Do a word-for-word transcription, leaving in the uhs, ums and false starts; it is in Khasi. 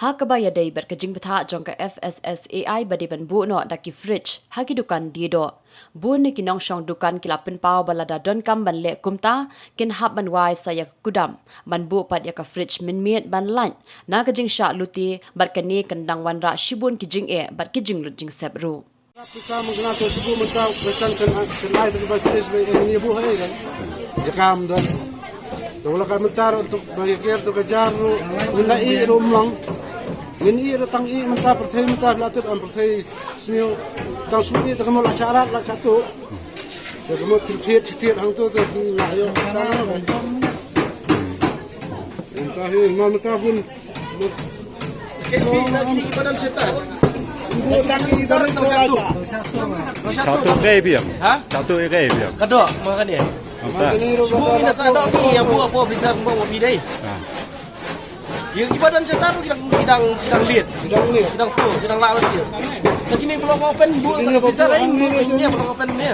Ha kaba ïadei bad ka jingbthah jong ka F S S A I ba dei ban buh noh da ki fridge ha ki dukan die doh, bun na ki nongshong dukan ki la pynpaw ba lada donkam ban leh kumta, kin hap ban wai sa ïa ka kudam ban buh pat ïa ka fridge mynmiet ban lait na ka jingshah lute, bad kane kan dang wanrah shibun ki jingeh bad ki jinglut jingsep ruh. Pisa mynta to suku mynta, pisa kan kan ai to ba fridge ba ini bu hai kan. Jakam don. To la ka mynta ro to ba ker to ka jar ro. Mynta i ro mlong. Ngin i ro tang i mynta pyrthei mynta la tut am pyrthei sniu. Tang su i to ka mo la syarat la satu. To ka mo pyrthei setiat hang to to la yo. Mynta hi mynta bun. Kini kibadan setan. Bukan kibadan satu. Satu kai biang. Ha? Satu kai biang. Kado, makanya. Entah. Semua ini sadar ni yang buat apa bisa buat apa dai. Ha. Ya kibadan setan tu kidang kidang kidang liat. Kidang liat. Kidang tu, kidang lawas dia. Segini belum open buat bisa lain ini belum open ni.